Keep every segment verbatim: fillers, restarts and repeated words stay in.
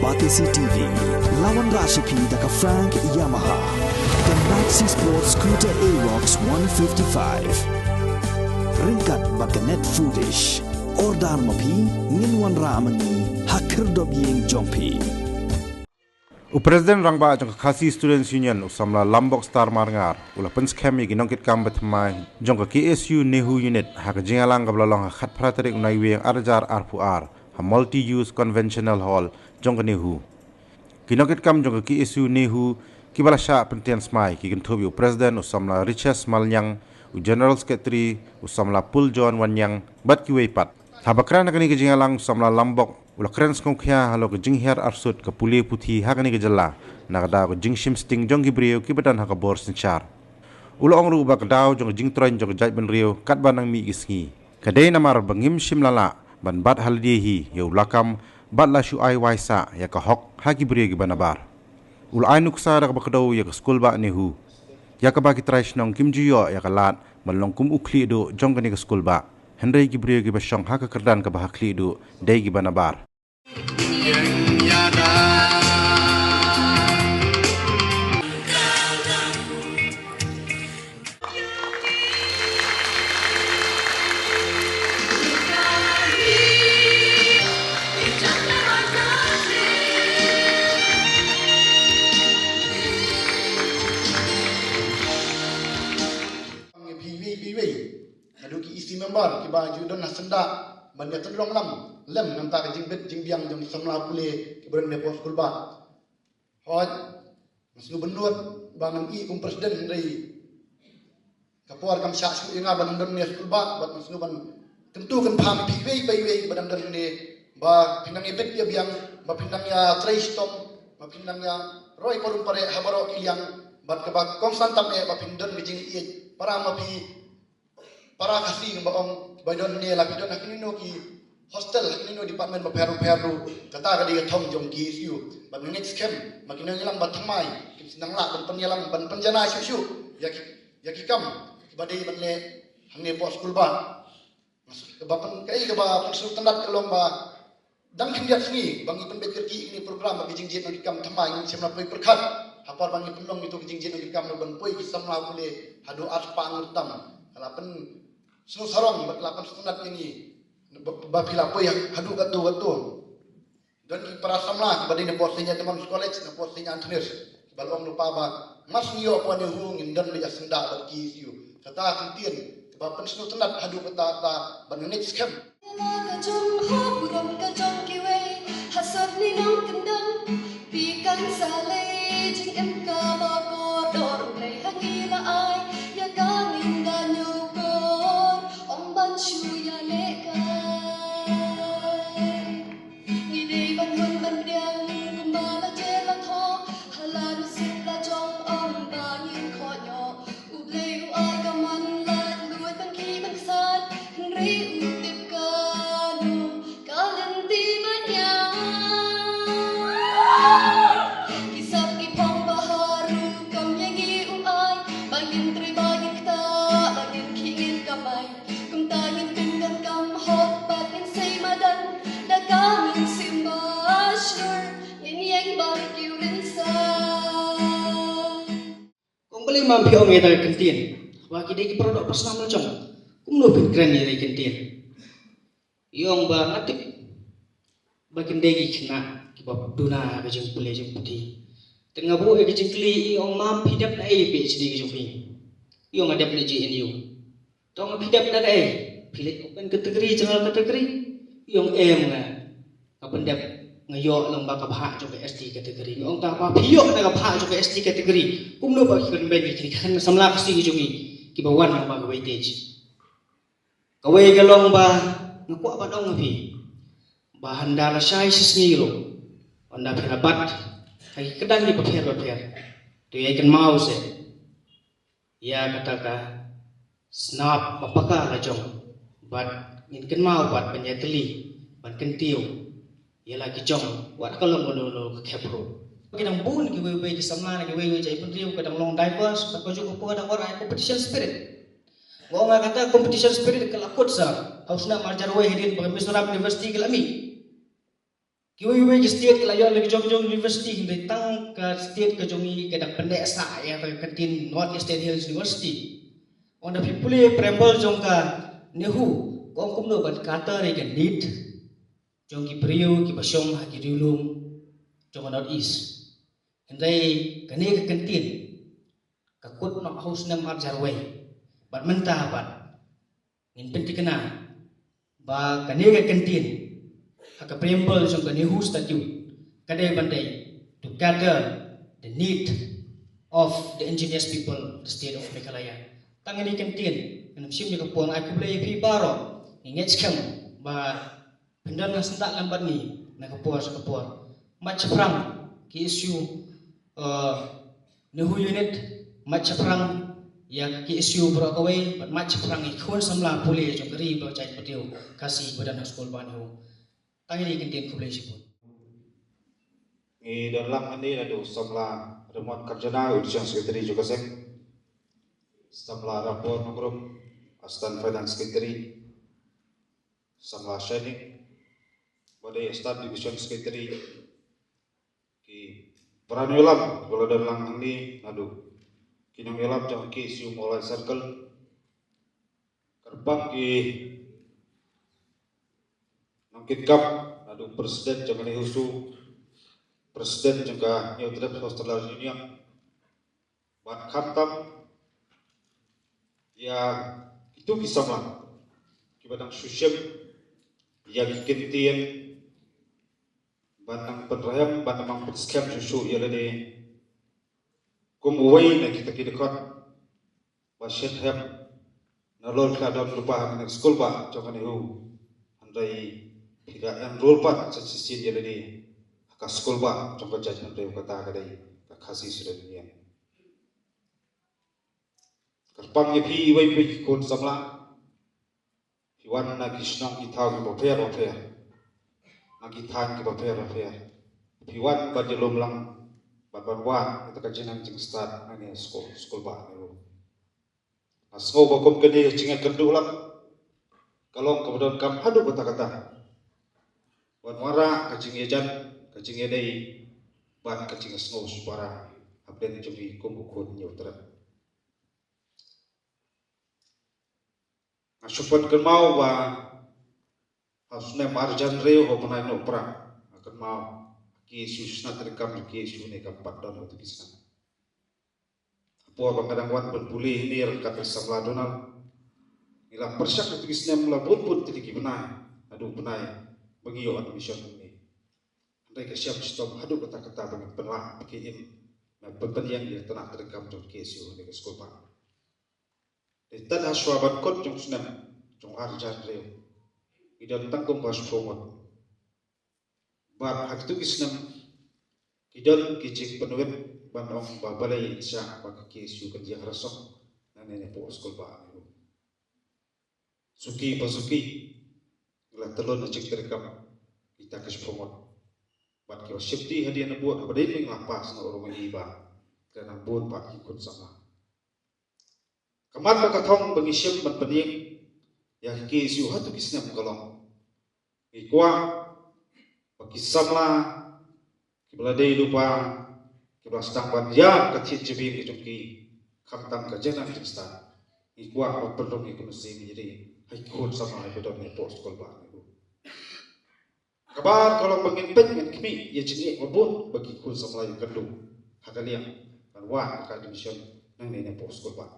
Batesi T V, la wanrah sha phi da ka Frank Yamaha, ka Maxi Sport Scooter Aerox one fifty-five. Ryngkat bad ka Net Foodish. Order ma phi, ngin wanrah ma ngi ha khyrdop ïing jong phi. U President Rangbah jong ka Khasi Students Union, u Samla Lambok Star Marngar, u la pynskhem ïa ki nongkitkam bathymmai jong ka K S U NEHU Unit ha ka jingïalang kaba la long ha khatphra tarik u Naiwieng arhajar arphew ar ha Multi Use Conventional Hall jong ka NEHU. Ki nongkitkam jong ka K S U NEHU kiba la shah pyntian smai ki kynthup ïa u President u Samla Riches Malniang, u General Secretary u Samla Pul John Wanniang bad kiwei pat. Haba kren ha kane ka jingïalang u Samla Lambok u la kren sngewkhia halor ka jinghiar arsut ka pule puthi ha kane ka jylla na ka daw ka jingshim sting jong ki briew kiba don ha ka bor synshar. U la ong ruh ba ka daw jong ka jingtroiñ jong ka jaitbynriew katba nang mih ki sngi ka dei namar ba ngim shym la lah ban bat ha lade hi ïa u lakam bad la shu ai wai sah ïa ka hok ha ki briew kiba nabar. U la ai nuksa da kaba kdew ïa ka skulbah NEHU ïa kaba ki trai shnong kim ju ïoh ïa ka lad ban long kum u khlieh duh jong kane ka skulbah. Hynrei ki briew kiba shong ha ka kyrdan kaba ha khlieh duh dei kiba nabar. Ngi phi wei phi wei. Naduh ki E C member kiba ju don ha syndah ban ïa tynrong lam lem nangta ka jingbit jingbiang jong ki samla pule kiba don ne pos kulba. Hooid, nga sngew bynnud ba ngan ïeh kum president hynrei ka por kam shah shuh ïa nga ba nang don ne skulba bad nga sngew ban kyntu kynpham phi wei phi wei ba nang don ne ba phin nang ïa bit ïa biang ba phin nang ïa trei shitom ba phin nang ïa roi parum pare ha baroh ki liang bad kaba kongsan tam eh ba phin don ka jingïeit para ma phi para Khasi ba ong ba don ne la ki don ha kino ki hostel ha kino department ba pher pher ruh kata ka dei ka thong jong K S U ba ngin skhem ba ki nongïalam ba thymmai kin sa nang lah ban pynïalam ban pynjanai shuh shuh ïa ki ïa ki kam ba dei ban leh hangne pos kulba. Kaba pyn kaei kaba pynsngewtynnat ka long ba dang khyndiat sngi ba ngi pynbeit kyrkieh ïa kine program ba ki jingjied nongkitkam thymmai ngin shim la poi pyrkhat ha por ba ngi pynlong ïa kito ki jingjied nongkitkam ban poi ki samla pule haduh arspah ngur tam. Ka la pynsngewsarong bad ka la pynsngewtynnat ïa ngi ba phi la poi haduh katto katto. Don ki para samla kiba dei na pos Saint Edmund's College na pos Saint Anthony's kiba la ong lypa ba mar shu ïoh poi NEHU ngin don beit ha syndah bad K S U. Kata ka ktien kaba pynsngewtynnat haduh katta katta ban ngeit skhem. Ka jong hok burom ka jong kiwei ha sor ni nongkyndong. Pi kan sa leh jingim kaba kordor, Blei ha ngi la ai ïa ka ngin da ñiewkor, ong ban shu ïalehkai. Ngi dei ban hun ban pdiang kumba la jia la thoh ha la mynsiem la jong, ong ba ngin khohñioh. U Blei u ai ka man laitluid ban khih ban ksat, hynrei u tip kano ka lynti ban ïaid. Ki sap ki phong ba harum kam ïa ngi u ai, ba ngin trei ba ngin ktah ba ngin khih ngin kamai. Kumta ngin pyndonkam hok bad ngin sei madan da ka mynsiem ba shlur, ngin ïeng ban kiew rynsan. Kong Blei ma phi ong ïa ka ktien ba ki dei ki para doh para snam la jong. Kumno phin kren ïa ka ktien? Ïong ba nga tip ba kin dei ki khynnah kiba duna ka jingpule jingputhi. Te nga buh ïa ka jingkylli, ïong ma phi dep na ei PhD ka jong phi? Ïong nga dep na J N U. To nga phi dep na kaei? Phi leit open category, general category? Ïong em nga. Nga pyndep nga ïoh lang ba ka bhah jong ka S T category. Nga ong ta ba phi ïoh na ka bhah jong ka S T category, kumno ba ki kren beiñ ki kren samla Khasi ki jong ngi kiba wan lang ba ka weightage. Kawei ka long ba nga kwah ban ong ha phi ba hynda lashai shisngi ruh hynda phi la bat ha ki kdang kiba pher ba pher, to ïa kynmaw seh ïa kata ka snap ba paka la jong bad ngin kynmaw bad ban ïatylli ban kyntiew ïa la ki jong wat ka long kano kano ka khep ruh. Ki dang bun kiwei wei ki samla na kiwei wei jaitbynriew ka dang long diverse bad ka jong ka por dang wan ai competition spirit. Nga ong kata competition spirit ka la kut sa ha u snem ar hajar wei hadien ba ka Mizoram University ka la mih. Kiwei kiwei ki state ki la ïoh la ki jong jong university, hynrei tang ka state ka jong ngi ka dang pyndeh sah ïa ka ktien North Eastern Hills University. Ynda phi pule preamble jong ka NEHU, ka ong kumno ban cater ïa ka need jong ki briew kiba shong ha ki riewlum jong ka North East. Hynrei kane ka ktien ka kut noh ha u snem ar hajar wei. Bad mynta pat ngin pynthikna ba kane ka ktien ha ka preamble jong ka NEHU Statute ka dei ban dei to cater the need of the indigenous people of the state of Meghalaya. Tang kane ka ktien, ngam shim ïa ka por, ai khublei ïa phi baroh. Ngi ngeit skhem ba phin don ha syndah lem bad ngi na ka por sha ka por. Mat shaphrang K S U, uh, NEHU unit, mat shaphrang ïa ka K S U baroh kawei, bad mat shaphrang ïa ki khun samla pule jong ka ri bad ka jaitbynriew Khasi ba don ha skul bah NEHU. Tang ïa kane ka ktien, khublei shibun. Ngi don lang hangne naduh samla Remot Karjana, u Additional Secretary jong ka seng, samla Rapor Nongrum, Assistant Finance Secretary, samla Shining, ba dei Assistant Division Secretary, ki para nongïalam ba la don lang hangne naduh ki nongïalam jong K S U Mawlai Circle, kyrpang ki nongkitkam, naduh President jong ka NEHUSU, President jong ka Hynñiewtrep Hosteller Union, bad khamtam ïa kito ki samla kiba dang shu shim ïa ki ktien ban nang pynrhem, ban nang pynskhem shuh shuh ïa lade kum uwei na kita ki dkhot ba shet hep. Nalor ka don lypa ha kane ka skul bah jong ka NEHU, hynrei phi la enrol pat sa shisien ïa lade ha ka skul bah jong ka jaitbynriew, kata ka dei ka Khasi Student Union. Kyrpang ïa phi iwei pa iwei ki khun samla, phi wan na ki shnong ki thaw kiba pher bapher, na ki thaiñ kiba pher bapher, phi wan ban ïalum lang bad ban wad ïa ka jingnang jingstad na kane ka skul, skul bah NEHU. Nga sngew ba kum kane ka jingïakynduh lang ka long kaba donkam haduh katta katta ban wanrah ka jingïajan, ka jingïadei bad ka jingïasngew shipara hapdeng jong ngi kum u khun Hynñiewtrep. Nga shu pynkynmaw ba ha u snem ar hajar hynriew ha u bnai Nohprah, nga kynmaw ha K S U, snem treikam jong K S U ne kam pat don ha kito ki snem. Ha por ba nga dang wan pynpule hangne ryngkat bad samla Donald, ngi la pyrshang ha kito ki snem, la bun bun tylli ki bnai, haduh bnai ba ngi ïoh admission hangne. Hynrei ka shem shitom haduh katta katta ba ngin pynlah, ba ki im, ba pynïeng ïa ka tnat treikam jong K S U hangne ka skul bah. Dei tad ha shuwa ban kut jong u snem jong ar hajar hynriew, ngi don tang kumba shiphew ngut. Bad ha kito ki snem ki don ki jingpynwit ban ong ba balei sha ba ka K S U kan ïeng rasong nangne napoh skul bah NEHU. Suki pa suki ngi la tylli na jingtreikam kita ki shiphew ngut. Bad kiba sheptieng hadien nabud, haba dei ngi la pass na u rong i ba ka nang bun pat ki khun samla. Ka mat ba ka thong ba ngi shim ban pynïeng ïa ka K S U ha kito ki snem ka long, ngi kwah ba ki samla kiba la dei lypa, kiba la sdang ban ïaid ka thied jabieng ka jong ki, khamtam ka jingnang jingstad, ngi kwah ban pynrung ïa ka mynsiem ïa ki ha ki khun samla kiba don hapoh skul bah NEHU. Kaba ar ka long ba ngin peit, ngin khmih ïa jingeh ba bun ba ki khun samla ïakynduh ha ka liang ban wad ïa ka admission nangne napoh skul bah.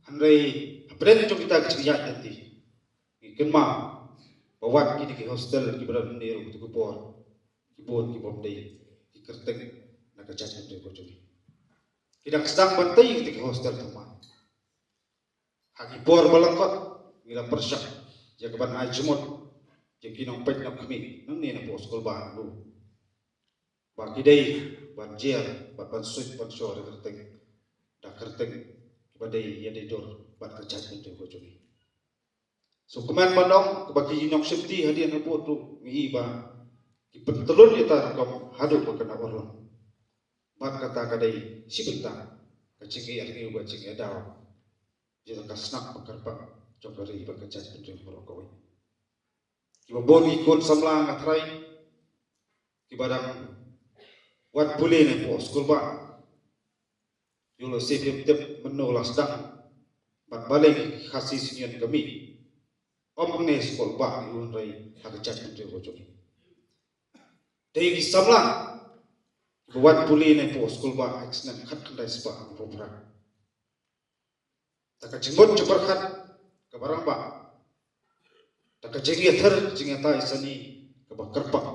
Hynrei hapdeng jong kita ki jingïaid lynti, ngi kynmaw ba wat kine ki hostel kiba don hangne ruh kito ki por ki bun ki bym dei ki kyrteng na ka jaitbynriew ka jong ngi. Ki dang sdang ban tei kita ki hostel thymmai. Ha ki por ba lyngkot ngi la pyrshang ïa ka ban ai jingmut ïa ki nongpeit nongkhmih nangne napoh skul bah NEHU ba ki dei ban jer bad ban suit ban shor ïa ka kyrteng, da ka kyrteng kiba dei ïa dei dur bad ka jaitbynriew ka jong ngi. Sngewkmen ban ong ba ki nongsheptieng hadien nabud ruh ngi i ba ki pyntyllun ïa kata rukom haduh ba kan urlong. Bad kata ka dei shi bynta ka jingïarap bad jingïadaw ïa ka shnong ba kyrpang jong ka ri bad ka jaitbynriew baroh kawei. Ba bun ki khun samla nga trai kiba dang wan pule napoh skulbah. Ïoh lehse phim tip mynno la sdang bad balei ki Khasi Union ka mih. Ym hangne skulbah, hynrei ha ka jaitbynriew ka jong ngi. Dei ki samla ba wan pule napoh skulbah ha ki snem khatkhyndai spah hynñiewphew phra. Da ka jingmut jingpyrkhat kaba rangbah, da ka jingïathir jingïatai sani kaba kyrpang,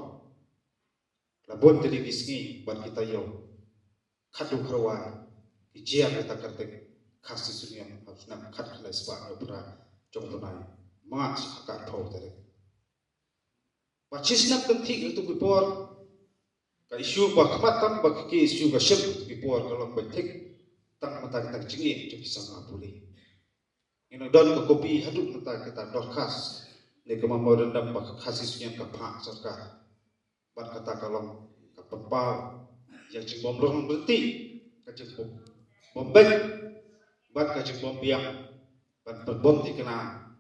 la bun tylli ki sngi bad ki taïew, khadduh kharwai, ki jia kita ka kyrteng Khasi Union ha u snem khatkhyndai spah hynñiewphew phra, jong u bnai March ha ka arphew tarik. Bad shisnem kynthih ha kito ki por, ka issue ba khmat tam ba ka K S U ka shim ha kito ki por ka long ba thik tang mynta kita ki jingeh jong ki samla pule. Ngi nang don ka kopi haduh mynta kita dorkhas ne ka memorandum ba ka Khasi Union ka phah sorkar. Bad kata ka long ka pynpaw ïa ka jingbym long lynti, ka jingbym beit, bad ka jingbym biang, bad pynbym thikna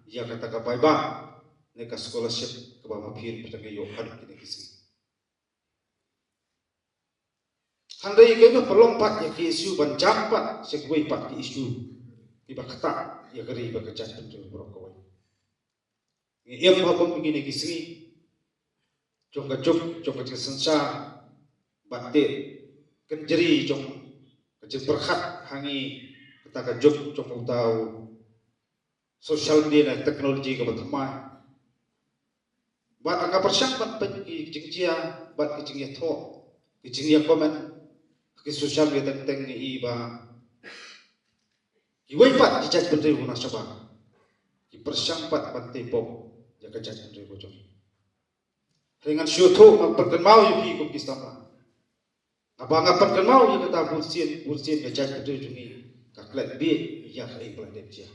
ïa kata ka bai ba ne ka scholarship kaba ma phi ruh phi dang ïoh haduh kine ki sngi. Hynrei kaei ba pynlong pat ïa ka issue ban jam pat sha kiwei pat ki issue kiba ktah ïa ka ri bad ka jaitbynriew baroh kawei. Ngi im ha kum kine ki sngi jong ka juk jong ka jingsynshar bad te kynjri jong ka jingpyrkhat ha ngi, kata ka juk jong uta u social media ne technology kaba thymmai. Bad nga pyrshang ban peit ki jingjia bad ki jingïathoh, ki jingïacomment ha ki social media teng teng, ngi i ba kiwei pat ki jaitbynriew na shabar ki pyrshang pat ban tei pop ïa ka jaitbynriew ka jong ngi. Hynrei ngan shu ïathuh, nga pynkynmaw ïa phi kum ki samla. Nga ba nga pynkynmaw ïa kata, bunsien bunsien ka jaitbynriew jong ngi ka klet bieit ïa kaei ba la dep jia.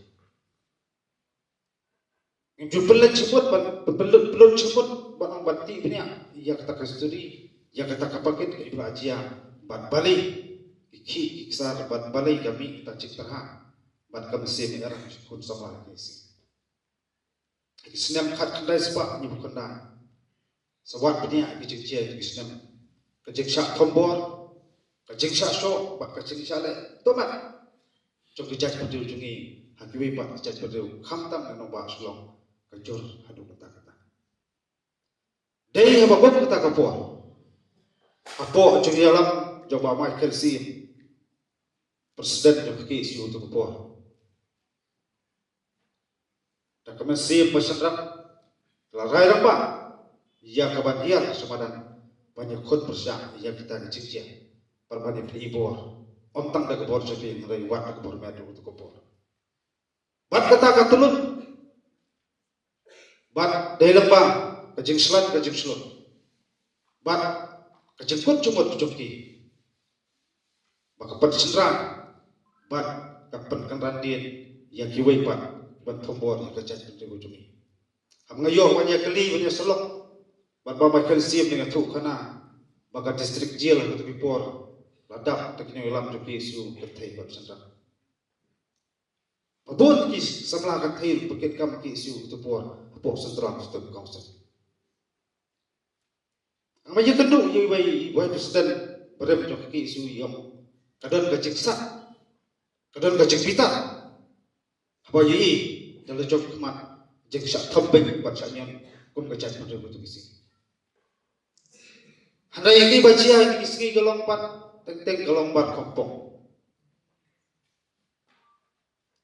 Ngim ju pynleit shamut ban pynlut pynlut shamut ban ong ban tih bniah ïa kata ka history, ïa kata ka bakit kaei ba la jia, bad balei ki khih ki ksar, bad balei ka mih kata jingtyrha, bad ka mynsiem ïarap jong ki khun samla K S U. Ki snem khatkhyndai spah hynñiewphew khyndai. Sa wad bniah ki jingjia ki snem, ka jingshah thombor, ka jingshah shoh bad ka jingshah leh tohmat jong ki jaitbynriew jong ngi ha kiwei pat ki jaitbynriew, khamtam na nongbah Shillong, ka jur haduh katta katta. Dei haba kum kata ka por, hapoh jingïalam jong Bah Michael Syiem, President jong ka K S U ha kato ka por, da ka mynsiem ba shynrang, la rai rangbah ïa ka ban hiar sha madan ban ïakhun pyrshah ïa kita ki jingjia, bad ban ïa pynbor, ym tang da ka bor jabieng hynrei wat da ka bor met ruh ha kato ka por. Bad kata ka tlot, bad dei lang ba ka jingshlaiñ ka jingshlur, bad ka jingkut jingmut jong ki ba ka pynshynrang bad ka pynkynran dien ïa kiwei pat ban thombor ïa ka jaitbynriew jong ngi. Haba nga ïoh ban ïa kylli ban ïa sylloh bad Bah Michael Syiem, nga ïathuh khana ba ka district jail ha kato ka por la dap da ki nongïalam jong ka K S U kynthei bad shynrang. Ba bun ki samla kynthei pyrkhat kam K S U ha kato ka por hapoh Central Student Council. Nga ïakynduh ïa iwei i Vice President barim jong ka K S U, i ong ka don ka jingsah, ka don ka jingbitar haba ïohi da la jong khmat jingshah thombeiñ bad shah ñion kum ka jaitbynriew ha kato ka sngi. Hynrei ïa kiba jia ha kine ki sngi ka long pat teng teng ka long bad khongpong.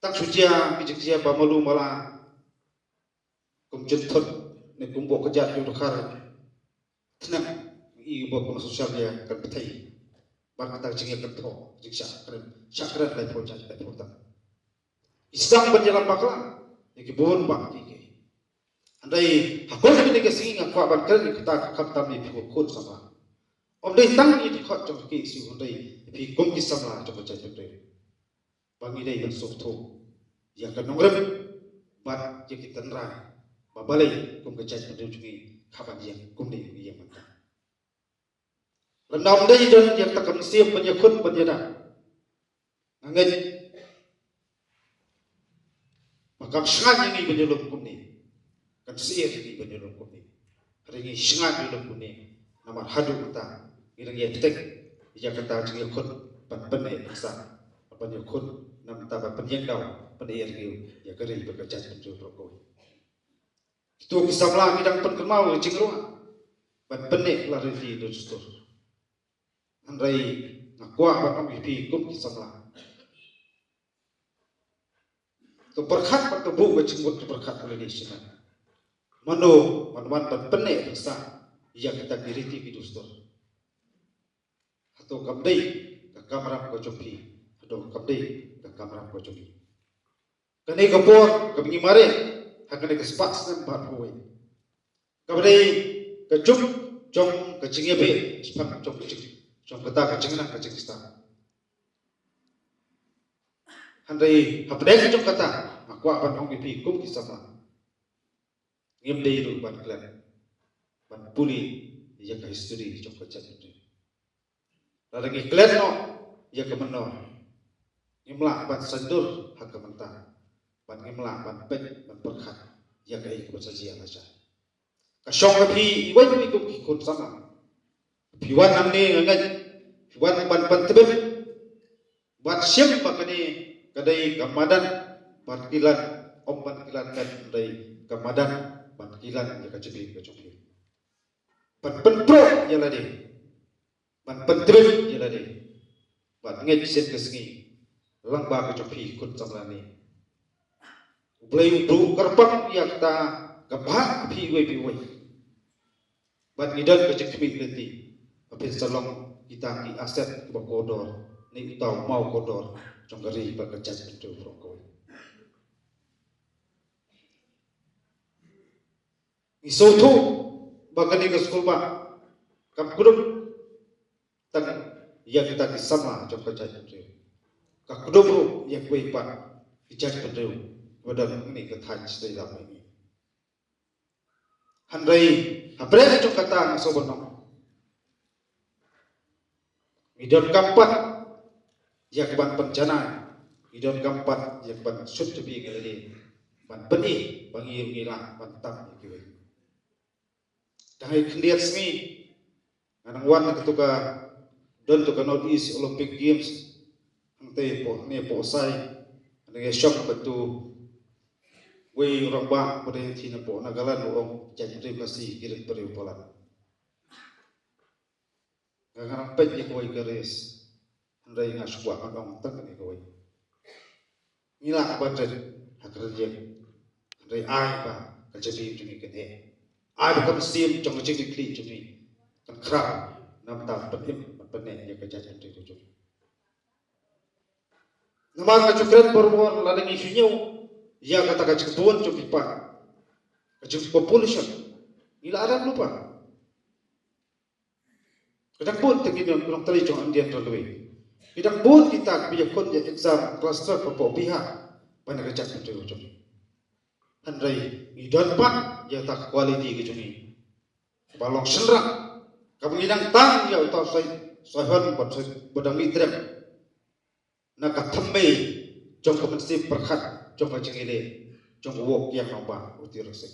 Tang shu jia ki jingjia ba malu mala, kum jynthut ne kum bok kjat ïa u dkhar tnat, i ba kum social media kan pynthei bad kata ka jingïakynthoh, jingshah kren, shah kren laiphew jait laiphew tang. I sdang ban ïalam bakla ïa ki bun bah ki ki. Hynrei ha kum kine ki sngi nga kwah ban kren ïa kata ka, khamtam ïa phi ki khun samla. Ym dei tang ïa ki dkhot jong ka K S U, hynrei ïa phi kum ki samla jong ka jaitbynriew, ba ngi dei ban sngewthuh ïa ka nongrim bad ïa ki tynrai, ba balei kum ka jaitbynriew jong ngi ka ban ïeng kumne ngi ïeng mynta. Lada ym dei don ïa kata ka mynsiem ban ïakhun ban ïada, nga ngeit ba kam shngaiñ ïa ngi ban ïalum kumne. Kan sir ïa ki ban ïalum kumne. Hynrei ngi sngewsih ïalum kumne. Namar haduh mynta ngi dang ïa teng ïa kata jingïakhun ban pyneh pynsa, ban ïakhun namar ban pynïeng daw, pyneh ïa ka ri bad ka jaitbynriew baroh kawei. Kito ki samla ngi dang pynkynmaw ïa ka jingrwai ban pyneh la riti da dustur. Hynrei nga kwah ban ong ïa phi kum ki samla, to pyrkhat bad to buh ka jingmut, to pyrkhat ïa lade shisha. Mano ban wan ban pyneh pynsa ïa kita ki riti ki dustur? Hato kam dei ka kamram ka jong phi? Hato kam dei ka kamram ka jong phi? Kane ka por kaba ngi mareh ha kane ka spah snem bad kawei, kaba dei ka juk jong ka jingïabeh shaphang jong ka jing, jong kata ka jingnang ka jingstad. Hynrei hapdeng jong kata, nga kwah ban ong ïa phi kum ki samla, ngim dei ruh ban klet, ban pule ïa ka history jong ka jaitbynriew. Lada ngi klet noh ïa ka mynnor, ngim lah ban saiñdur ha ka mynta, bad ngim lah ban peit ban pyrkhat ïa kaei kaba sa jia la jia. Ka shong ha phi iwei pa iwei kum ki khun samla. Phi wan hangne nga ngeit phi wan ban pyntbit, bad shim ba kane ka dei ka madan ban kilan, ym ban kilan, ka dei ka madan ban kilan ïa ka jabieng ka jong phi. Ban pynpro ïa lade, ban pyntbit ïa lade. Bad ngeit shisien ka sngi lang ba ka jong phi khun samla ne, U Blei u buh kyrpang ïa kata ka bha phi iwei pa iwei. Bad ngi don ka jingkhmih lynti ba phin sa long kita ki asset kiba kordor, ne uta u maw kordor jong ka ri bad ka jaitbynriew baroh kawei. Ngi sngewthuh ba kane ka skulbah kam kdup tang ïa kita ki samla jong ka jaitbynriew, ka kdup ruh ïa kiwei pat ki jaitbynriew kiba don hangne ka thaiñ shatei lam hangne. Hynrei hapdeng jong kata nga sngewbha ban ong, ngi donkam pat ïa ka ban pynjanai, ngi donkam pat ïa ka ban shut jabieng ïa lade, ban pyni ba ngi ruh ngi lah ban tap ïa kiwei. Dang khyndiat sngi nga dang wan na katu ka, don tu ka North East Olympic Games hangtei hapoh, ne hapoh Sai. Nga dang ïashong bad uwei u rangbah ba dei na pdeng Nagaland, u ong, jaitbynriew Khasi ki rit briew palat. Nga, nga dang peit ïa kawei ka race, hynrei nga shu kwah ban ong tang kane kawei. Ngi lah ban rit ha ka rynïeng, hynrei ai ba ka jabieng jong ngi kan heh, ai ba ka mynsiem jong ka jingkitkhlieh jong ngi kan khraw, namar ban pynim ban pynneh ïa ka jaitbynriew jong ngi. Namar nga ju kren barabor, lada ngi shu ñiew ïa kata ka jingbun jong ki paid, ka jingpopulation, ngi la rem lypa. Ki dang bun te ki nongtrei jong Indian Railway. Ki dang bun kita kiba ïakhun ïa exam class twelve hapoh Bihar ban ïa ka jaitbynriew jong ngi. Hynrei ngi don pat ïa kata ka quality ka jong ngi ba long shynrang, kaba ngi dang tang ïa uta u Sai, Saihon bad Sai, ba dang mih trep na ka thymmei jong ka mynsiem pyrkhat, jong ka jingïaleh, jong ka wok ïa ka nongbah u Tirot Sing.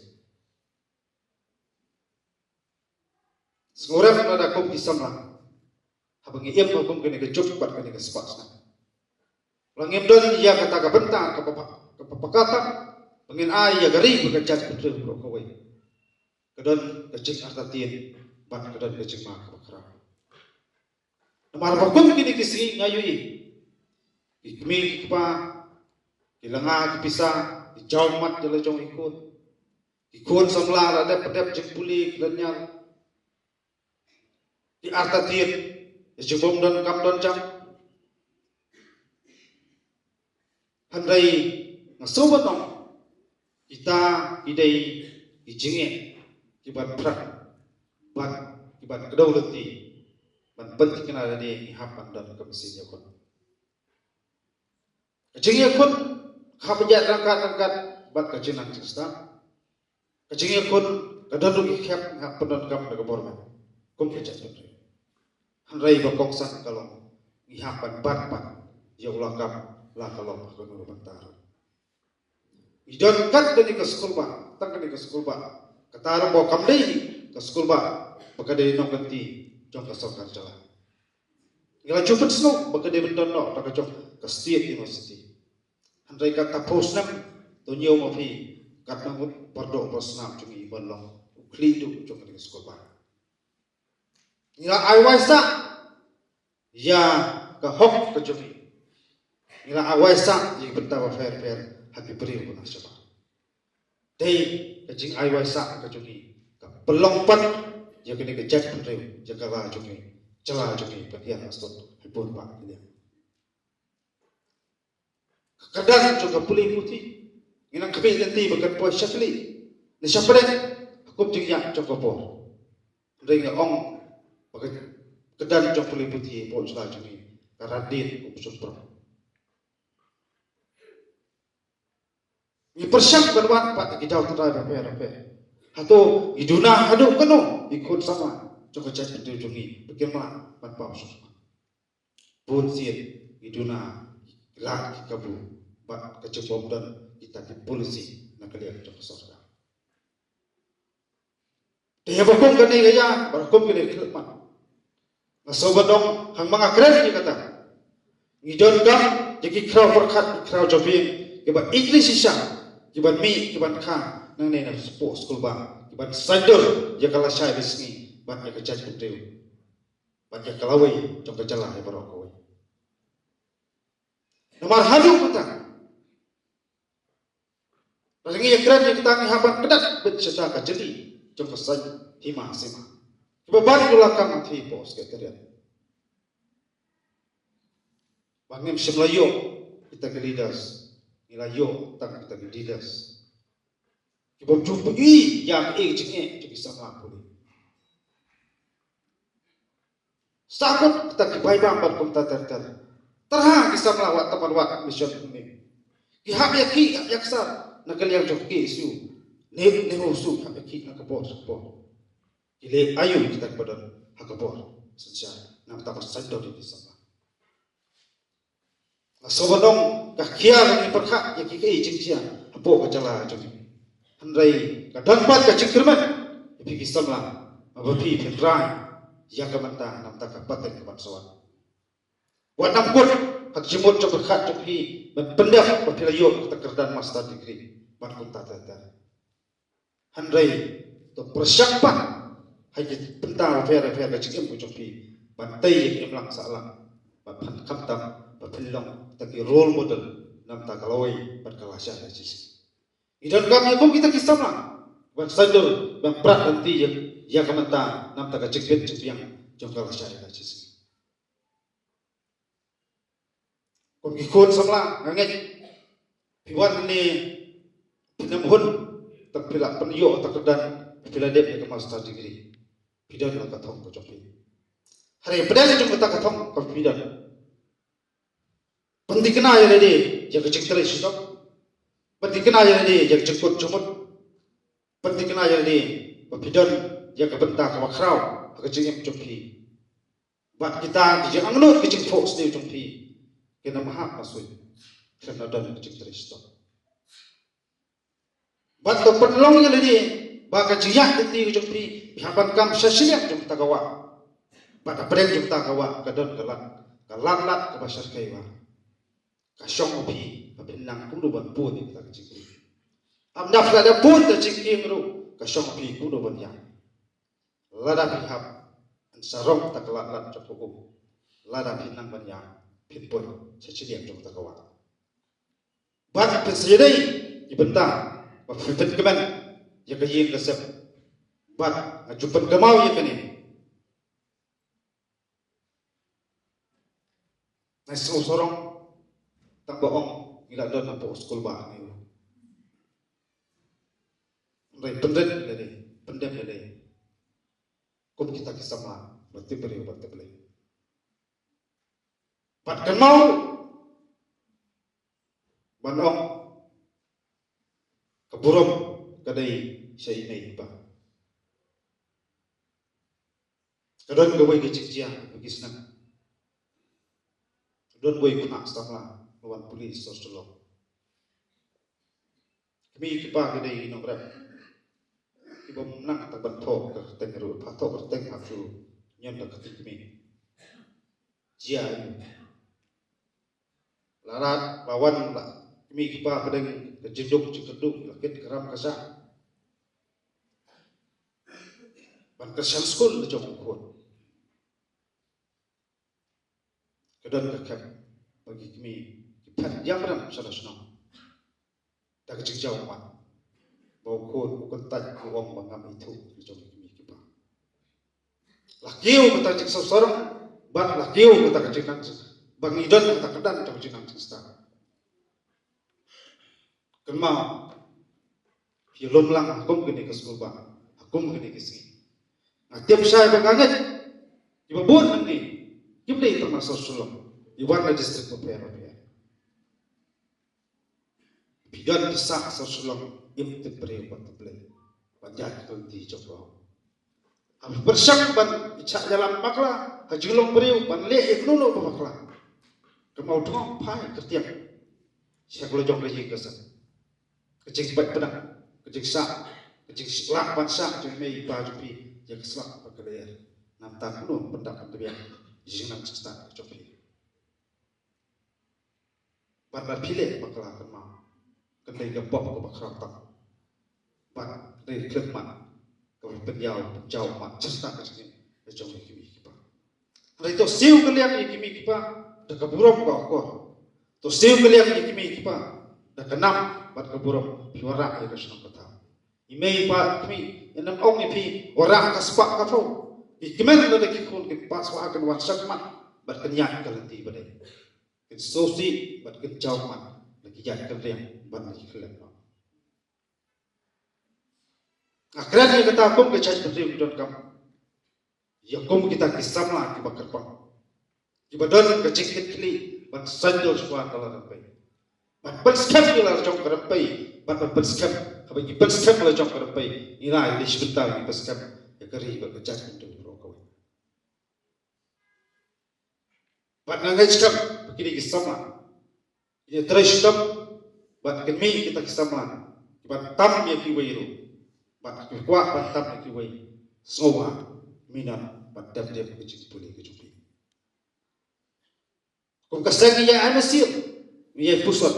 Sngewrem lada kum ki samla, haba ngi im ha kum kane ka juk bad kane ka spah snem, la ngim don ïa kata ka bynta kaba, kaba paka tam ba ngin ai ïa ka ri bad ka jaitbynriew baroh kawei. Ka don ka jingartatien bad ka don ka jingma kaba khraw. Namar ba kum kine ki sngi nga ïohi ki kmie ki kpa ki la nga ki pisa, ki jaw mat ïa la jong ki khun. Ki khun samla la dep dep jingpule ki la ñiar. Ki artatien ïa jingbym don kam don jam. Hynrei nga sngewbha ban ong, kita ki dei ki jingeh kiban phrang bad kiban kdew lynti ban pynthikna lade ngi hap ban don ka mynsiem ïakhun. Ka jingïakhun ka hap ban ïaid ryngkat ryngkat bad ka jingnang jingstad. Ka jingïakhun ka don ruh ki khep, ngi hap pyndonkam da ka bor met kum ka jaitbynriew. Hynrei ba kongsan ka long, ngi hap ban bat pat ïa u lakam, la ka long ha kano ka bynta ruh. Ngi don kat kane ka skulbah, Tang kane ka skulbah, kata ruh ba kam dei ka skulbah ba ka dei nongkynti jong ka sorkar jylla. Ngi la ju pynsngew ba ka dei ban don noh da ka jong ka State University. Hynrei katba phew snem, to ñiew ma phi katno ngut para doh para snam jong ngi ban long u khlieh duh jong kane ka skulbah. Ngi la ai wai sah ïa ka hok ka jong ngi. Ngi la ai wai sah ïa ki bynta bapher bapher ha ki briew ba na shabar. Dei ka jingai wai sah ka jong ngi ka pynlong pat ïa kane ka jaitbynriew, ïa ka la jong ngi, jylla jong ngi, ban hiar asot ha bun bah ki liang. Ka kyrdan jong ka pule puthi, ngi nang khmih lynti ba kan poi sha khlieh ne sha pdeng ha kum jingïaid jong ka por. Hynrei nga ong ba ka kyrdan jong pule puthi hapoh jylla jong ngi ka radien kum shymprong. Ngi pyrshang ban wad pat ki daw tynrai bapher bapher. Hato ngi duna haduh katno ki khun samla jong ka jaitbynriew jong ngi ba kim lah ban paw sha khmat? Bun sien ngi duna ki lad ki kabu bad ka jingbym don kita ki polisi na ka liang jong ka sorkar. Te haba kum kane ka ïa, ba kum kane ka khmat, nga sngewbha ban ong, hangma nga kren ïa kata, ngi donkam ïa ki khraw pyrkhat, ki khraw jabieng kiba ïeit shisha, kiban mih, kiban kha nangne na shapoh skulbah, kiban saiñdur ïa ka lashai basngi bad ïa ka jaitbynriew bad ïa ka lawei jong ka jylla hi baroh kawei. Namar haduh mynta, lada ngi ïakren ïa kata, ngi hap ban kdad beit shata ka jylliew jong ka saiñ hima sima. Kiba ban ïoh lakam ha ki post Secretariat. Ba ngim shym la ïoh kita ki leaders, ngi la ïoh tang kita ki leaders kiba ju pynïaid ïa ka jingeh jong ki samla pule. Sahkut kita ki bai bam bad kumta ter ter. Tyrha ki samla wat tam wat mission kumne. Ki hap ïa ki, hap ïa ksar na ka liang jong ki issue. Ne ne issue hap ïa ki na ka bor ka bor. Ki leh aïu kita kiba don ha ka bor? Synshar namar ba saiñdur ïa ki samla. Nga sngewbha ban ong, ka khia ngi pyrkhat ïa ki kaei jingjia hapoh ka jylla jong ngi. Hynrei ka don pat ka jingkyrmen ïa phi ki samla, haba phi phin rai ïa ka mynta namar ka pateng ka ban sa wan. Wat nang kut ha ka jingmut jingpyrkhat jong phi ban pyndep ba phi la ïoh ka kyrdan master degree bad kumta ter ter. Hynrei to pyrshang pat ha ki bynta bapher bapher ka jingim ka jong phi ban tei ïa ka imlang sahlang, bad phin khamtam ba phin long kita ki role model namar ka lawei bad ka lashai lashisngi. Ngi donkam ïa kum kita ki samla ban saiñdur, ban prat lynti ïa, ïa ka mynta namar ka jingbit jingbiang jong ka lashai lashisngi. Kum ki khun samla, nga ngeit phi wan hangne phin ym hun tang phi la pynïoh ta ka kyrdan, phi la dep ïa ka master degree. Phi don la ka thong ka jong phi. Hynrei pdeng jong kata ka thong ka phi don, pynthikna ïa lade ïa ka jingtrei shitom, pynthikna ïa lade ïa ka jingkut jingmut, pynthikna ïa lade ba phi don ïa ka bynta kaba khraw ha ka jingim jong phi. Bad kita ki jingangnud ki jingphohsniew jong phi kin ym hap ban shu, kin ym don ki jingtrei shitom. Bad to pynlong ïa lade ba ka jingïaid lynti ka jong phi, phi hap ban kam sha shiliang jong kata ka wah. Bad hapdeng jong kata ka wah ka don ka lad, ka lad lad kaba shyrkhei ba ka shong ma phi, ba phin nang kumno ban bun ïa kata ka jingkyrmen. Ym da phi la dep bun ta jingkieng ruh, ka shong ma phi kumno ban ïaid. Lada phi hap ban sarong ta ka lad lad jong ka um, lada phi nang ban ïaid, phin bun sha shiliang jong kata ka wah. Bad phin sa ïadei ïa bynta ba phin pynkmen ïa ka ïing ka sem. Bad nga ju pynkynmaw ïa kane. Nga sngew sarong tang ba ong ngi la don hapoh skulbah ne. Hynrei pynrit lade, pyndem lade kum kita ki samla ba tip briew ba tip Blei. Bad kynmaw ban ong ka burom ka dei sha i mei i pa. Ka don kawei ka jingjia ha ki snem. Ka don kawei khynnah samla la wan pule sha Shillong. Kmie ki kpa ki dei ki nongrep. Ki bym nang tang ban thoh ka kyrteng ruh, pha thoh kyrteng ha tu ñion da ka kyrteng kmie. Jia ïa u. La rat, la wan la kmie ki kpa pdeng ka jingduk jingkyrduh, la kit ka ram ka shah. Ban kyrshan skul la jong u khun. Ka don ka khep ba ki kmie ki phet ïam rem sha la shnong. Da ka jingjaw mat ba u khun u kyntait u ong ba ngam ithuh la jong ki kmie ki kpa. La kiew kata ka jingsngewsarong bad la kiew kata ka jingnang jing ba ngi don kata ka dan jong ka jingnang jingstad. Kynmaw, phi lum lang ha kum kane ka skulbah, ha kum kane ka sngi. Nga tip shai ba nga ngeit kiba bun hangne kim dei tang na Sor Shillong, ki wan na district bapher bapher. Phi don phi sah Sor Shillong, im tip briew bad tip Blei ban ïaid ka lynti jong u. Haba pyrshang ban ïaid ïalam bakla ha jinglong briew ban leh ïa kano kano ba bakla, kynmaw, dang phai kyrtiang sha ka la jong ka ïing ka sem. Ka jingpait pdang, ka jingshah, ka jingshah ban shah jong i mei i pa jong phi ïa ka slap bad ka lyer. Namar kumno pyndak pynbiang ïa ka jingnang jingstad ka jong phi. Bad lada phi leh bakla, kynmaw, kan dei ka pop kaba khraw tam. Bad ka dei ka khyllipmat kaba pynjaw pynjaw mat shisha ka jingim ka jong ki kmie ki kpa. Hynrei to siew kylliang ïa ki kmie ki kpa da ka burom ka akor. To siew kylliang ïa ki kmie ki kpa da ka nam bad ka burom, phi wanrah ïa ka shnong ka thaw. I mei i pa kmie, ym ong ïa phi wanrah ka spah ka phew. Ki kmen lada ki khun kin pass, kin wan shakmat bad kin ïaid ka lynti ba dei. Kin sngewsih bad kin jaw mat la ki ïaid kynriang bad la ki khyllem noh. Nga kren ïa kata kum ka jaitbynriew ki donkam ïa kum kita ki samla kiba kyrpang, kiba don ka jingkitkhlieh ban saiñdur shuwa da la rympei, ban pynskhem ïa la jong ka rympei, ban, ban pynskhem, haba ngi pynskhem la jong ka rympei, ngi la ïa leit bynta, ngi pynskhem ïa ka ri bad ka jaitbynriew baroh kawei. Bad nga ngeit skhem ba kine ki samla kin ïatrei shitom bad kin mih kita ki samla kiban tam ïa kiwei ruh, bad ki kwah ban tam ïa kiwei. Sngewbha minot bad dep dep ka jingpule ka jong phi. Kum ka seng ngi ïa ai mynsiem, ngi ïa ai puson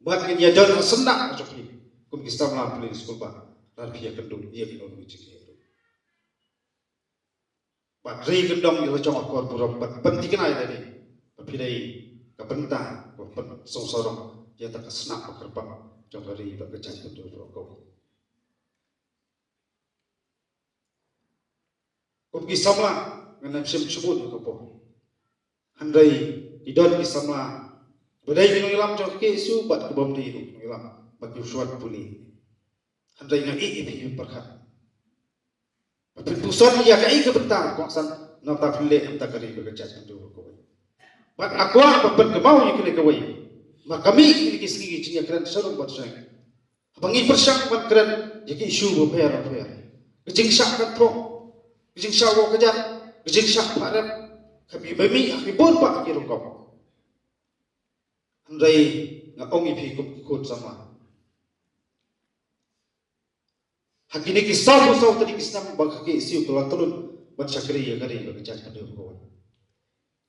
bad ngin ïa don ha syndah ka jong phi kum ki samla pule skulbah. Lada phi ïakynduh ïa kino kino ki jingeh ruh. Bad ri kyndong ïa la jong akor burom bad pynthikna ïa lade ba phi dei ka bynta ba pynsngewsarong ïa kata ka snam ba kyrpang jong ka ri bad ka jaitbynriew baroh kawei. Kum ki samla ngan ym shym shu bud ïa ka por. Hynrei ki don ki samla ba dei ki nongïalam jong ka K S U bad ki bym dei ruh ki nongïalam ba ki shu wan pule. Hynrei nga ïeit ïa phi, phi pyrkhat ba phin puson ïa kaei ka bynta kongsan, namar phin leh namar ka ri bad ka jaitbynriew kawei. Bad nga kwah ba pynkynmaw ïa kine kawei ba ka mih kine ki sngi ki jingïakren sharum bad shaiñ. Haba ngi pyrshang ban kren ïa ki issue bapher bapher, ka jingshah kynthong, ka jingshah wah ka jat, ka jingshah pharep, ka mih ba mih ha ki bun bah ki rukom. Hynrei nga ong ïa phi kum ki khun samla, ha kine ki saw phew saw tylli ki snem ba ka K S U ka la tlot ban shakri ïa ka ri bad ka jaitbynriew kawei,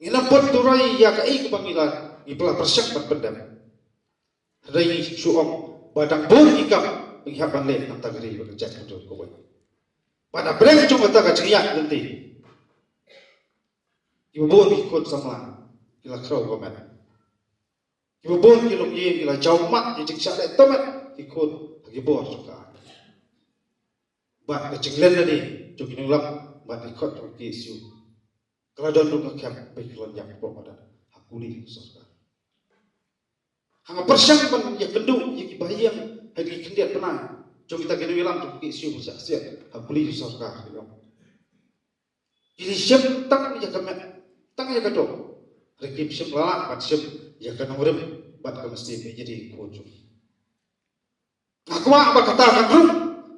ngin ym pynduh roi ïa kaei kaba ngi la, ngi la pyrshang ban pyndep. Hynrei ngi shu ong ba dang bun ki kam ba ngi hap ban leh namar ka ri bad ka jaitbynriew kawei. Bad hapdeng jong kata ka jingïaid lynti, kiba bun ki khun samla ki la khrew ka met. Kiba bun ki longïing ki la jaw mat ïa ka jingshah leh tymmen ki khun ha ki bor jong ka aiñ. Bad ka jinglen lade jong ki nongïalam bad ki khot jong ka K S U ka la don ruh ka khep ba ki la ïap hapoh madan ha kuli sorkar. Haba nga pyrshang ban ïakynduh ïa kiba ïeng ha ki khyndiat bnai jong kita ki nongïalam jong ka K S U ba shah siat ha kuli sorkar, ki ong, ki shim tang ïa ka met, tang ïa ka doh, hynrei kim shym la lah ban shim ïa ka nongrim bad ka mynsiem ïa ki khun jong ki. Nga kwah ba kata kan rung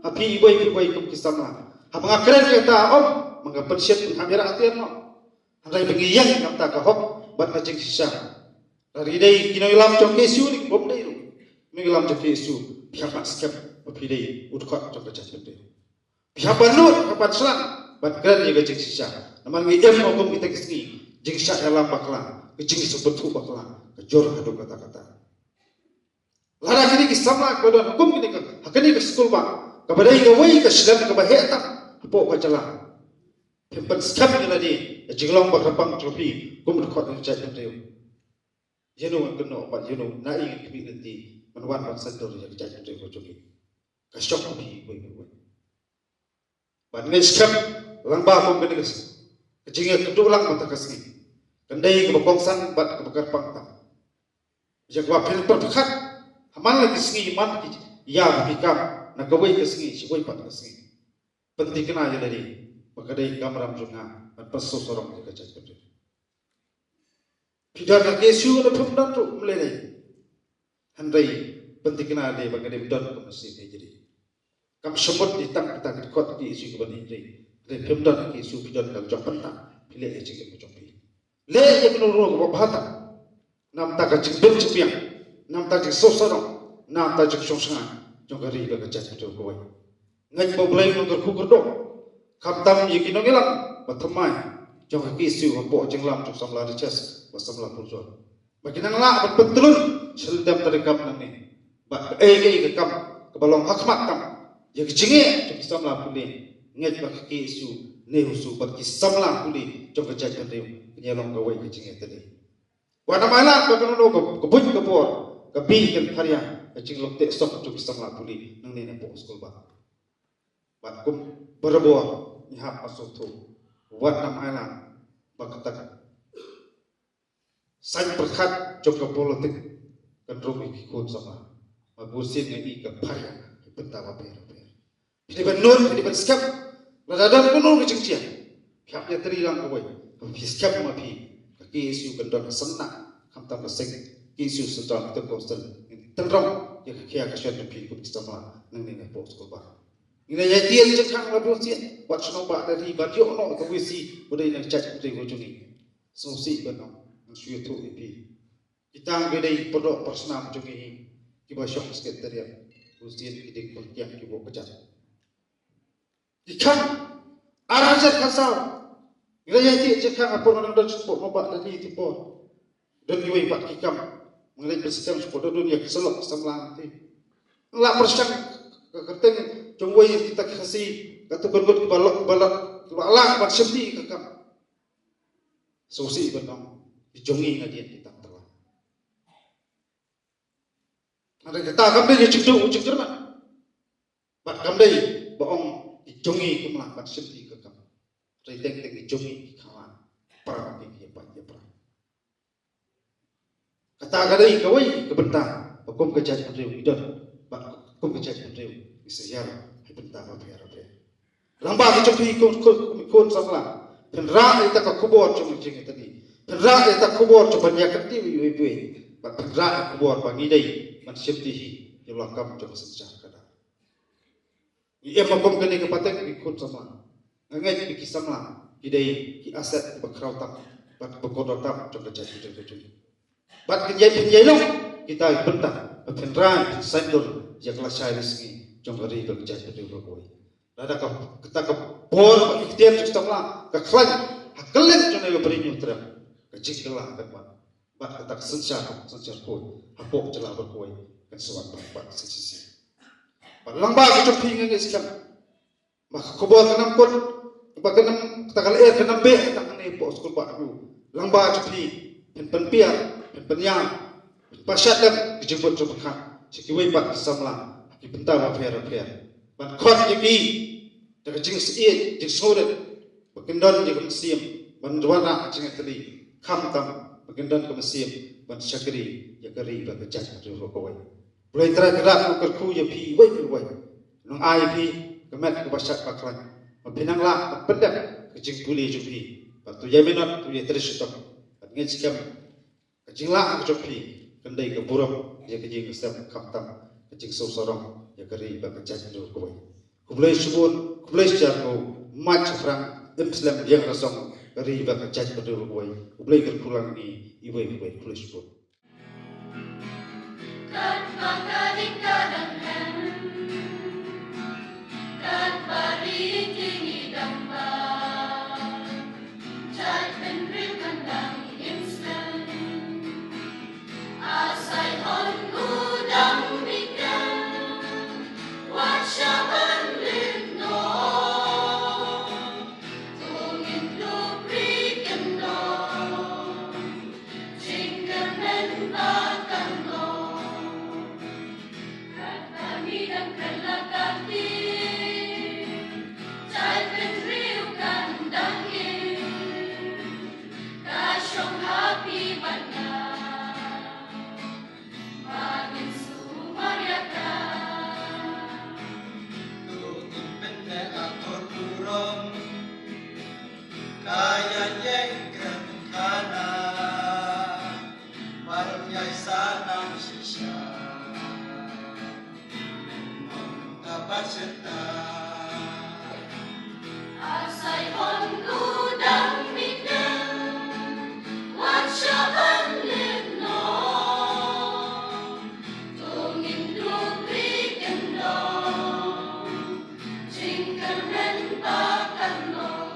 ha phi iwei pa iwei kum ki samla. Haba nga kren ïa kata, ym ba nga pynshit, ngam ïarap ïa kata noh. Hynrei ba ngi ïeng ïa kata ka hok bad ka jingshisha. Lada dei ki nongïalam jong ka K S U ne ki bym dei ruh, ki nongïalam jong ka K S U, phi hap ban skhem ba phi dei u dkhot jong ka jaitbynriew. Phi hap ban nud, hap ban shlan ban kren ïa ka jingshisha. Namar ngi im ha kum kita ki sngi, jingshah ïalam bakla, ka jingsngewthuh bakla ka jur haduh katta katta. Lada kine ki samla kiba don ha kum kine ka, ha kane ka skul ba, kaba dei kawei ka shlem kaba heh tam hapoh ka jylla, phim pynskhem ïa lade, ïa ka jinglong ba kyrpang jong phi kum u dkhot ka jaitbynriew, ïano ngan kynnoh bad ïano na i ngan khmih lynti ban wan ban saiñdur ïa ka jaitbynriew ka jong ngi? Ka shong ha phi uwei pa uwei. Bad ngeit skhem, lyngba kum kane ka, ka jingïakynduh lang mynta ka sngi, kan dei kaba kongsan bad kaba kyrpang tam. Ïa kaba phin pyrkhat ha man la ki sngi, man ki ïa ba phi kam na kawei ka sngi sha kawei pat ka sngi, pynthikna ïa lade ba ka dei ka kamram jong nga ban pynsngewsarong ïa ka jaitbynriew. Phi don ha ka K S U ne phim don ruh, ym lei lei. Hynrei pynthikna ïa lade ba ka dei, phi don kum u seng hajri. Kam shym mut ïa tang kita ki dkhot ki K S U kiba hynrei, hynrei phim don ha ka K S U, phi don ka jong pynthikna, phi leh ïa ka jingim ka jong phi. Leh ïa kano kano kaba bha tam, namar ka jingbym jingbiang, namar ka jingsngewsarong, namar ka jingshong shngaiñ jong ka ri bad ka jaitbynriew kawei. Ngeit ba U Blei un kyrkhu kyrdoh, khamtam ïa ki nongïalam ba thymmai jong ka K S U hapoh jingïalam jong samla Richard bad samla Purjor, ba kin nang lah ban pyntlun sha lyndet treikam nangne. Bad kaei kaei ka kam kaba long ha khmat kam, ïa ka jingeh jong ki samla pule, ngeit ba ka K S U ne U S U bad ki samla pule jong ka jaitbynriew kin ïalong kawei ka jingïatylli. Wat nym ailad ba kano kano ka, ka buit ka bor, ka bih kan pharia ka jinglong teh sop jong ki samla pule nangne napoh skulbah. Bad kum barabor ngi hap ban sngewthuh, wat nym ailad ba kata ka saiñ pyrkhat jong ka politik kan rung ïa ki khun samla. Ba bunsien ngi i ka pharia ki bynta bapher bapher. Phi dei ban nud, phi dei ban skhem. Lada don kano ka jingjia, phi hap ïatylli lang kawei. Haba phi skhem ma phi, ka K S U kan don ha seng na, khamtam ka seng K S U Central Student Council, ngin tynrong ïa ka khia ka shon jong phi kum ki samla nangne napoh skulbah. Ngin ïa ïaid jingkhang la bunsien, wat shnong bah da ri, bad ïoh noh ka V C ba dei na ka jaitbynriew ka jong ngi. Sngewsih ban ong, ngan shu ïathuh ïa phi. Kita ki dei pyrdoh pyrsnam jong ngi kiba shong ha Secretariat, bunsien ki dei ki khun kiang kiba kjat. Ki khang ar hajar khatsaw. Ngi la ïaid jingkhang ha por ngi don sha Port Moba da ri, te por don kiwei pat ki kam. Ngi la pynskhem sha por, don ïa ki salok ki samla te. La pyrshang ka kyrteng jong wei kita ki Khasi, kata ka ngut kiba lok, kiba lok, kiba lah ban shim ti ka kam. Sngewsih ban ong, ki jong ngi nga dien ki tam tala. Hynrei kata kam dei ka jingduh jingkyrmen. Bad kam dei ba ong ki jong ngi kim lah ban shim ti ka kam. Hynrei teng teng ki jong ngi ki khang lah. Para ki ïa pait ïa pra. Kata ka dei kawei ka bynta ba kum ka jaitbynriew ngi don, bad kum ka jaitbynriew ngi sa ïalam ha ki bynta bapher bapher. Lyngba ki jong phi khun, khun, khun samla, phin rah ïa kata ka khubor jong ka jingïatylli, phin rah ïa kata ka khubor jong ban ïa kyntiew ïa iwei pa iwei, bad phin rah ïa ka khubor ba ngi dei ban shim ti hi ïa la ka kam jong ka synshar ka da. Ngi im ha kum kane ka pateng ki khun samla. Nga ngeit ba ki samla ki dei ki asset kiba khraw tam bad kiba kordor tam jong ka jaitbynriew ka jong ngi. Bad kin ïai, phin ïai long kita ki bynta ba phin rai, phin saiñdur ïa ka lashai lashisngi jong ka ri bad ka jaitbynriew baroh kawei. Lada ka, kata ka bor bad ki ktien jong ki samla ka khlaiñ ha kylleng jong ngi, ka bri Hynñiewtrep, ka jingkylla kan wan. Bad kata ka synshar, synshar khuid hapoh jylla baroh kawei kan sa wan bad, bad shisha. Bad lyngba ka jong phi nga ngeit skhem ba ka khubor kan ym kut, ba kan ym, kata ka lyer kan ym beh tang hangne hapoh skulbah ruh. Lyngba jong phi phin pynbiang, phin pynïar, phin pynshad lem ka jingbud jingpyrkhat sha kiwei pat ki samla ha ki bynta bapher bapher, ban khot ïa ki da ka jingsngewsih, jingsngewrit, ba kin don ïa ka mynsiem ban wanrah ka jingïatylli, khamtam ba kin don ka mynsiem ban shakri ïa ka ri bad ka jaitbynriew baroh kawei. Blei Trai Kynrad un kyrkhu ïa phi uwei pa uwei. Un ai ïa phi ka met kaba shait ba khlaiñ, ba phin nang lah ban pyndep ka jingpule jong phi. Bad to ïai minot, to ïai trei shitom. Bad ngeit skhem ka jinglah ka jong phi kan dei ka burom ïa ka ïing ka sem, khamtam ka jingsngewsarong ïa ka ri bad ka jaitbynriew kawei. Khublei shibun, khublei shihajar nguh, mait shaphrang, im slem ïeng rasong ka ri bad ka jaitbynriew kawei. Khublei kyrkhu lang ïa ngi iwei pa iwei, khublei shibun. Ïa ïeng kren khana ban ïai sanang shisha. Mynta ba shata. Asai hon u dang mih dem, wat shah ban leh noh. To ngin dup ri kyndong, jingkyrmen ba kan long.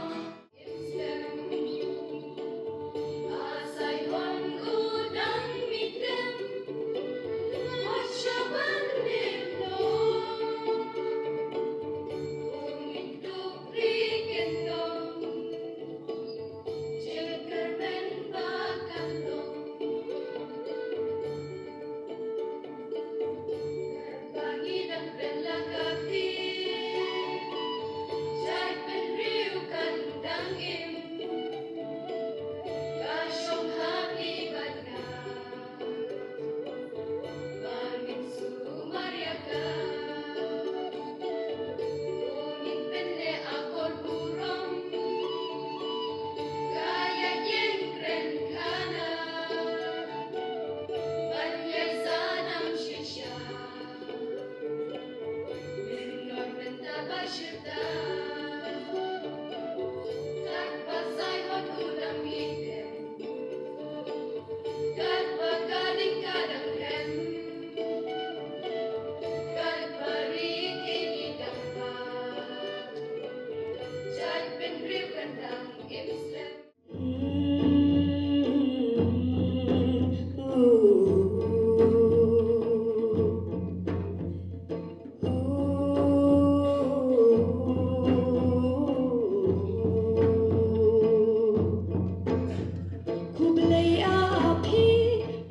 Khublei ïa phi,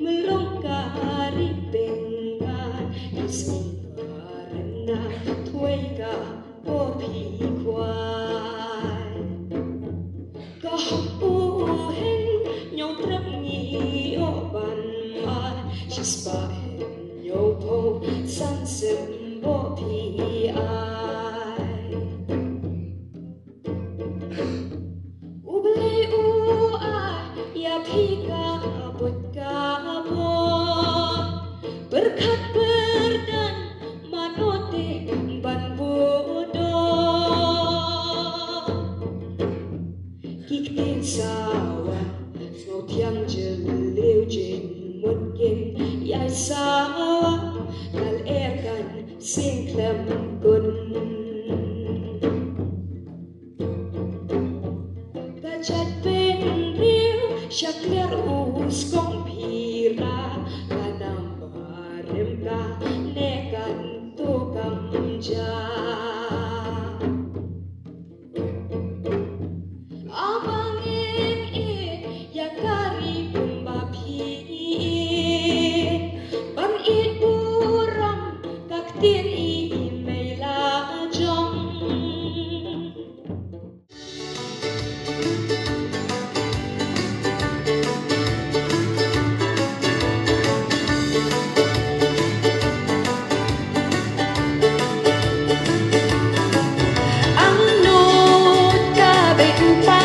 mlong ka ri Bengal, isngi barim na thwei ka bor phi khwai. Ka hok u hei ñiaw trep ngi ïoh ban mar, shispah hynñiewphew san sien bor phi ai. U Blei u ai ïa phi ka bor ka bor, pyrkhat pyrdan mano te ban bud doh. Ki ktien sawa sngewthiang jylliew jingmut kin ïai sawa, ka lyer kan sing khlem kun. Ka jaitbynriew shakliar u skong phira, ka nam barim kane kan tu kam ja. Ama ngin ïeit ïa ka ri kumba phi ïeit, ban ïeit burom ka ktien i mei la jong. Angnud ka bei u pa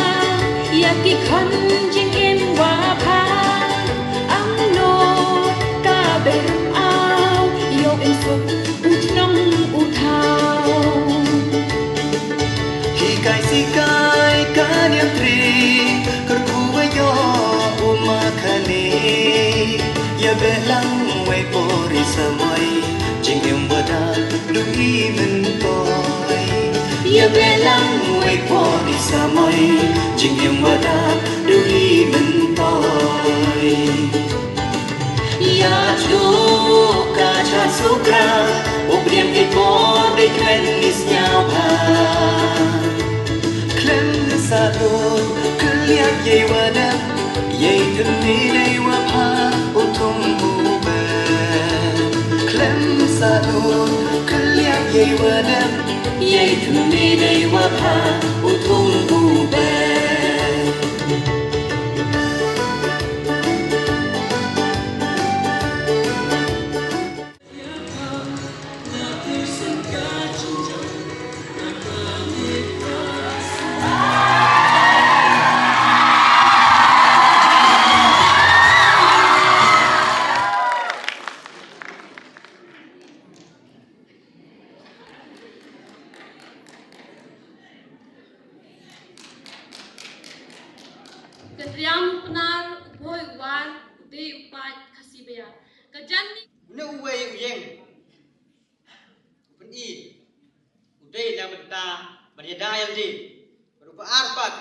ïa ki khon jingim wa pha. Angnud ka bei rym aw ïoh im suk u chnong u thaw. Hikai sikai ka niam tri, kyrkhu wa ïoh u ma khane. Ïa beh lang wei por i samoi, jingim wa da du i myntoi. Ïa beh lang wei por i samoi, jingim wa da du i myntoi. Ïa tu ka cha sukra, u briem i bor dei kren i sñiaw bha. Khlem sa lut, kylliang yei wa dep, yei tymmi dei wa pha, u thung u be. Khlem sa lut, kylliang yei wa dep, yei tymmi dei wa pha, u thung u be. Ka Triam u Pnar, u Bhoi u War, u Dei u Paid Khasi Baïar. Ka janmiet. Une uwei u ïeng u pyni, u dei na bynta ban ïada ïa lade, bad uba ar pat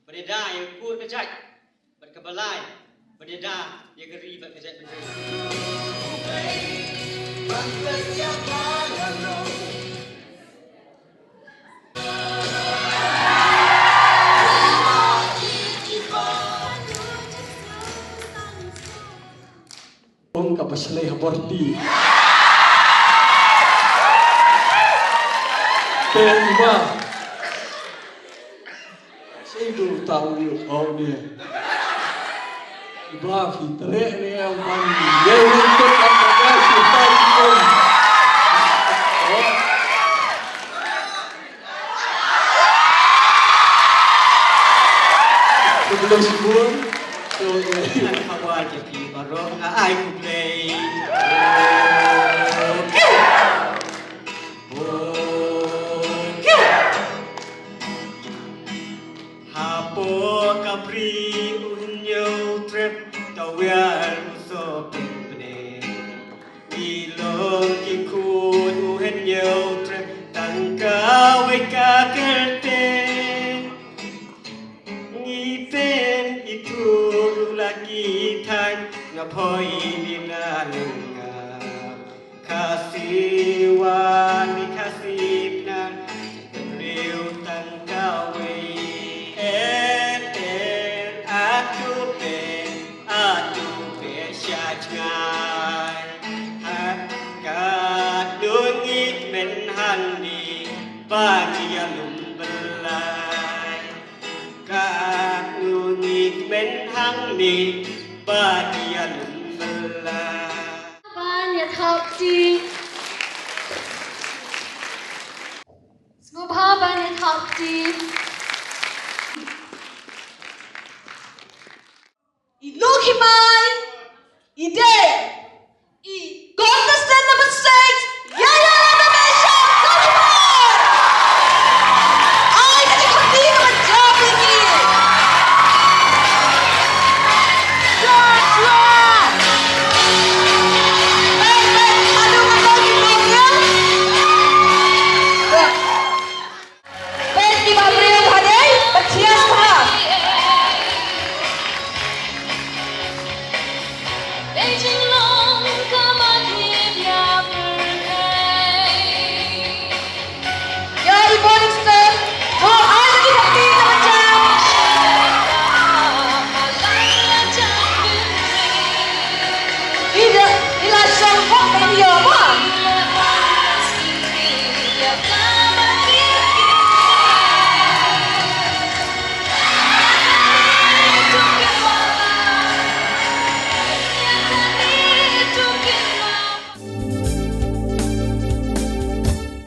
ban ïada ïa ka kur ka jait, bad kaba lai ban ïada ïa ka ri bad ka jaitbynriew. Ong ka ba shlei ha borti. Te iba. Sei du tau yu au ne. Iba fi treh ne yang ban. Ye wen tek ang ba si tau yu. Khublei shibun. So, eh, khublei baroh, ai khublei. Hapoh ka bri u hynñiew trep, tawiar u sopin bneng. Ngi long ki khun u hynñiew trep, tang kawei ka kyrteng. Ngi pynithuh ruh la ki thaiñ, nga Bhoi Ni Na Lyngnga. Khasi Wan Ni Khasi Pnar, bynriew tang kawei. Et et, atu peit, atu peit sha jngai. Ha katno ngi kmen hangne, ba ngi ïalum byllai. Katno ngi kmen hangne, ba ngi ïalum